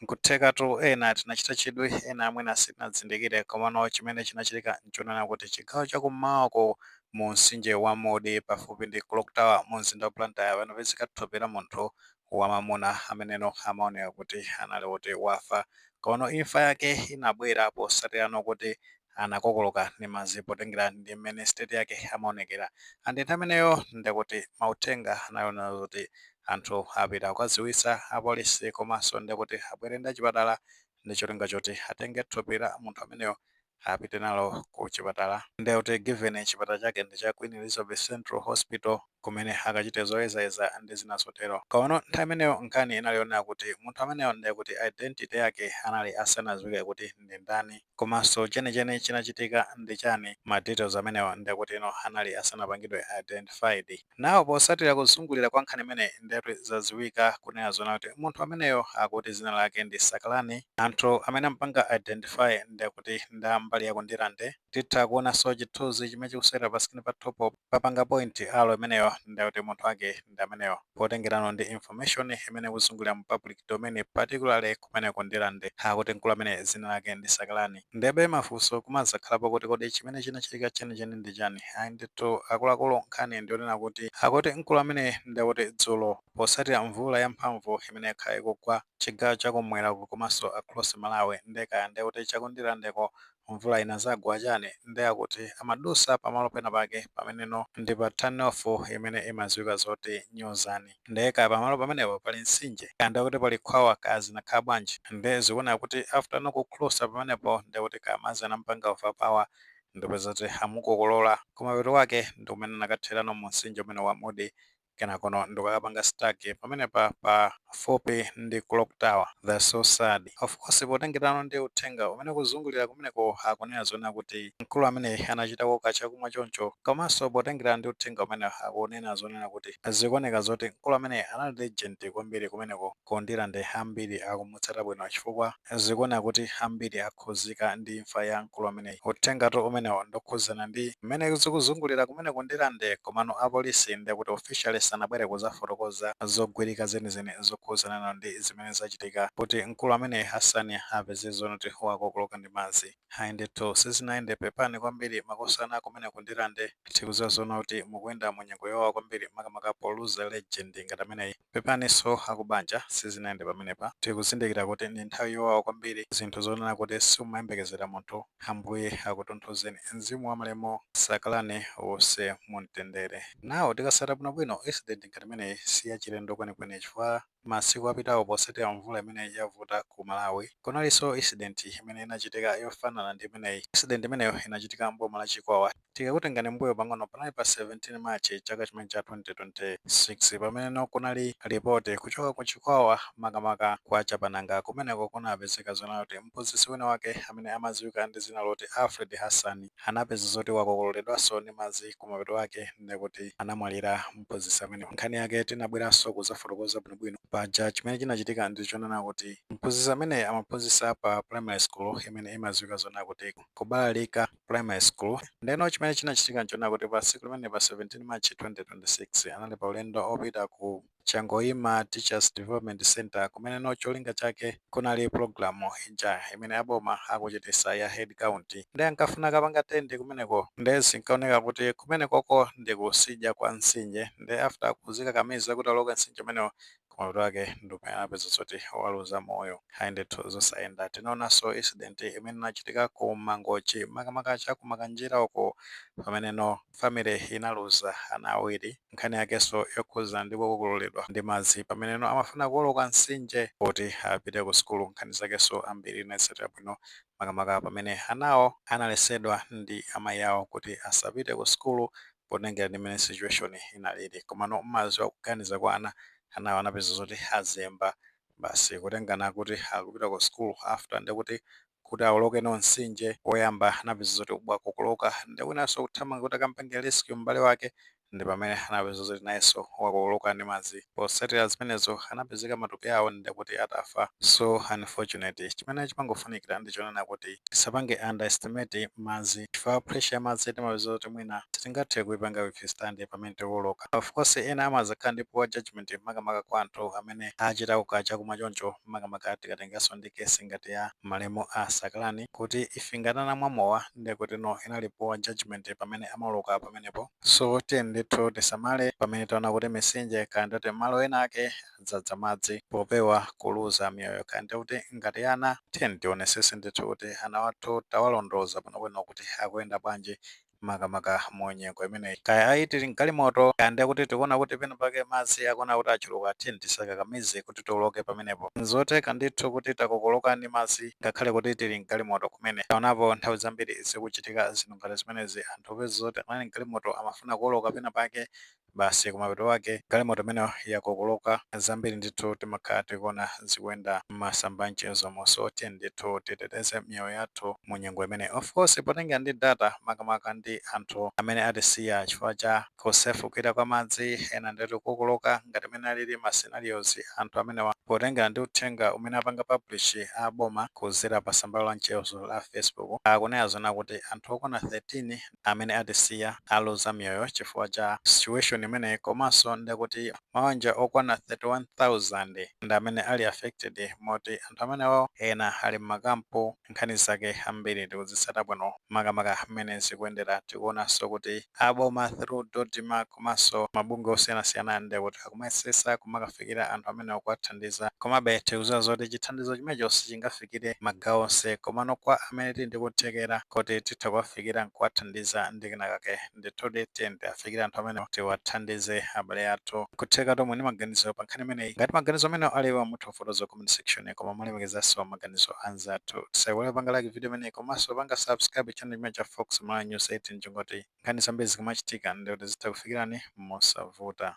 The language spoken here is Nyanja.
Nkuthekatu ena tinachita chidwi, ena amwene sitinazindikire, komano chimene chinachitika nchonena kuti chigawo chakum'mawako, mu mtsinje wa Mudi pafupi ndi Clock Tower mu mzinda wa Blantyre, panapezeka thupi la munthu wamamuna ameneno amaoneka kuti anali kuti wafa. Komano imfa yake inabwera posatirano kuti anakokoloka ndi madzi, potengera ndi mmene state yake amaonekera. And nthawi imeneyo ndikuti mauthenga anaona kuti anthu apita kukadziwitsa apolisi, komanso ndikuti abwere ndi achipatala ndi cholinga choti atenge thupi la munthu ameneyo apite nalo ku chipatala. Ndekuti given chipatala chake ndi cha Queen Elizabeth Central Hospital, kumene akachite zoyezayeza ndi zina zotero. Komano nthawi imeneyo nkhani inali yonena kuti munthu ameneyo ndekuti identity yake anali asanadziwike kuti ndi ndani, komanso chenicheni chinachitika ndi chani. Ma details amenewo ndekuti ino anali asanapangidwe identified. Nawo posatira kuzungulira kwa nkhani imene, ndekuti zadziwika kunena zona kuti munthu ameneyo akuti dzina lake ndi Sakalani. Anthu amene ampanga identify ndekuti nda mbali yaku Ndirande. Titha kuonanso chithunzi chimene chikusewera pa screen pathupo, papanga point alo imeneyo, ndekuti munthu wake ndi ameneyo, potengerano ndi information imene ikuzungulira mu public domain, particularly kumene ku Ndirande, akuti mkulu amene dzina lake ndi Sakalani. Ndebe mafunso kumazakhalapo kuti kodi chimene chinachitika chenicheni ndi chani? Ayi ndithu akuluakulu, nkhani ndionena kuti akuti mkulu amene ndekuti dzulo, posatira mvula yamphamvu imene yakhala ikugwa chigawo chakumwera komanso across Malawi, ndekaya ndekuti chakundirandeko mvula inazagwa chani, ndi akuti amadusa pamalo pena pake pameneno ndi pa turn-off imene imadziwika zoti Nyozani. Ndeka pamalo pamenepo pali mtsinje, kaya kuti pali khwawa, kaya zinakhala bwanji, nde zikuoneka kuti after no kucrossa pamenepo, ndekuti kaya madzi anampanga overpower, ndipeza kuti amukokolola. Kumapeto wake ndi kumene anakatherano mu mtsinje umene wa Mudi, kenakono ndikukapanga stuck pamenepa pafupi ndi Clock Tower. That's so sad. Of course, potengerano ndi uthenga umene kuzungulira kumeneko, akunena zona kuti mkulu amene anachita kachakumwa choncho, komanso potengera ndi uthenga umene akunena zonena kuti zikuoneka zoti mkulu amene anali legend kwambiri kumeneko ku Ndirande, ambiri akumutsata bwino, chifukwa zikuoneka kuti ambiri akhuzika ndi imfa ya mkulu ameneyi. Uthengatu umenewo ndokhuzana ndi mmene zikuzungulira kumeneko Ndirande. Komano apolisi ndekuti officially sanabwere kuzafotokoza zogwirika zenizeni zokhuzana nawo ndi zimene zachitika kuti mkulu amene Hasani apeze zonoti wakokoloka ndi madzi. Ayi ndithu, sizinayende. Pepani kwambiri makosana kumene ku Ndirande. Tikudziwa zoona kuti mukuyenda mu nyengo yowawa kwambiri, makamaka poluza legend ngati ameneyi. Pepaninso akubanja, sizinayende pamenepa. Tikuzindikira kuti ndi nthawi yowawa kwambiri, zinthu zonena kuti simumayembekezera munthu. Ambuye akutonthozeni, mzimu wa malemu Sakalani wonse mumtendere. Nawo tikasata bwinobwino, incident ngati imeneyi si yachilendo kwenikweni, chifukwa masiku apitawo, posatira mvula imene yavuta ku Malawi, kunalinso incident imene inachitika yofanana ndi imeneyi. Incident imeneyo inachitika mboma la Chikwawa. Tikakutengani mbuyo pang'ono, panali pa 17 March chaka chimene cha 2026, pameneno kunali ripoti kuchoka ku Chikwawa, makamaka kwa Chapananga. Kumeneko kunapezeka zona kuti mphunzitsi wina wake amene amadziwika ndi dzina loti Alfred Hassan anapeza zoti wakokololedwanso ndi madzi. Kumapeto ake ndikuti anamwalira mphunzitsi amene nkhani yake tinabweranso kuzafotokoza bwinobwino paja. Chimene chinachitika ndi chonena kuti mphunzitsi amene amaphunzitsa pa primary school imene imadziwika zona kuti Kubalalika Primary School. Ndeno chimene chinachitika nchonena kuti pa tsiku limene pa 17 March 2026 anali pa ulendo opita ku Changoima Teachers Development Center, kumeneno cholinga chake kunali pulogalamu ija imene aboma akuchitisa ya head count, ndi ankafuna kapanga attend kumeneko. Nde zinkaoneka kuti kumenekoko ndi kusidya kwa mtsinje, ndi after kuzikakamiza kuti aloke mtsinje umenewo, kumapeto ake ndipamene anapeza zoti waluza moyo. Ayi ndithu, zosayenda. Tinaonanso incident imene inachitika ku Mangochi, makamaka cha ku Makanjira uko, pameneno family inaluza ana awiri. Nkhani yakenso yokhuza ndi kukokololedwa ndi madzi pameneno amafuna kuwoloka mtsinje kuti apite ku sukulu. Nkhani zakenso ambiri inatsatira bwino, makamaka pamene anawo analesedwa ndi amayi awo kuti asapite ku sukulu potengera ndi mmene situation inalili. Komano mmadziwa kuganiza kwa ana, anawo anapeza zoti azemba basi kutengana kuti akupita ku sukulu. After ndikuti kuti awoloke no mtsinje, woyamba anapeza zoti wakokoloka, ndi winanso kuthamanga kuti akampange rescue m'bale wake. Ndi pamene anapeza zoti nayenso wakokoloka ndi madzi. Potsatira zimenezo anapezeka matupi awo ndikuti atafa. So unfortunate. Chimene chimangofunikira ndi chonena kuti tisapange underestimate madzi, chifukwa pressure ya madzi timapeza kuti mwina sitingathe kuipanga withstand pamene tikuwoloka. Of course, ena amazakhala ndi poor judgment, makamaka kwa anthu amene achita kukacha kumwa choncho, makamaka tikatenganso ndi case ngati ya malemu a Sakalani, kuti ife ngati anamwa mowa, ndikuti no, inali poor judgment pamene amawoloka pamenepo. So tiye ndithu tisamale pamene taona kuti mitsinje kaya ndoti malo ena ake adzadza madzi, popewa kuluza miyoyo. Kaya ndikuti ngati ana, tiye tionesese ndithu kuti ana wathu tawalondoza bwinobwino kuti akuyenda bwanji, makamaka mu nyengo imeneyi. Kaya ayi tili mgalimoto, kaya ndiye kuti tikuona kuti pena pake madzi akuona kuti achuluka, tiye tisakakamize kuti tiwoloke pamenepo. Nzoteka ndithu kuti takokoloka ndi madzi ngakhale kuti tili mgalimoto kumene. Taonapo nthawi zambiri zikuchitika zinthu ngati zimenezi, anthu opeza zoti anali mgalimoto amafuna kuwoloka pena pake, basi, kumapeto wake galimoto imeneyo yakokoloka. Zambiri ndithu timakhala tikuona zikuyenda m'masamba mchezomo. So tiye ndithu titeteze miyoyo yathu mu nyengo imeneyi. Of course, potenga ndi data, makamaka ndi anthu amene atisiya chifukwa cha kusefukira kwa madzi, ena ndithu kukokoloka ngati imene alili ma scenarios anthu amenewa, potengera ndi uthenga umene apanga publish a boma kuzera pa tsamba la mchezo la Facebook, akunena zona kuti anthu okwana 13 amene atisiya, aluza miyoyo chifukwa cha situation imeneyi. Komanso ndikuti mabanja okwana 31,000 ndi amene ali affected, moti anthu amenewo ena ali m'makampu. Nkhani zake ambiri tikuzitsata bwino, makamaka mmene zikuyendera. Tikuonanso kuti aboma through DoDMA komanso mabungwe osiyanasiyana ndikuti akumayesesa kumakafikira anthu amenewo kuwathandiza. Komabe tikudziwa zoti chithandizo chimenecho sichingafikire magawo onse, komano kwa amene tili ndi kuthekera kuti titha kuwafikira nkuwathandiza ndi kenakake, ndithudi tiye tiafikire anthu amenewo, tiwathandize abale athu. Kutheka tomwe ndi maganizo pa nkhani imeneyi. Ngati maganizo amenewo alipo, mutha kufotokoza comment section, koma mulemekezanso maganizo anzathu. Tisaiwale panga like video imeneyi komanso panga subscribe channel chimene cha Fox Malawi News 18, chingoti nkhani zambiri zikamachitika ndikuti zitha kufikirani mosavuta.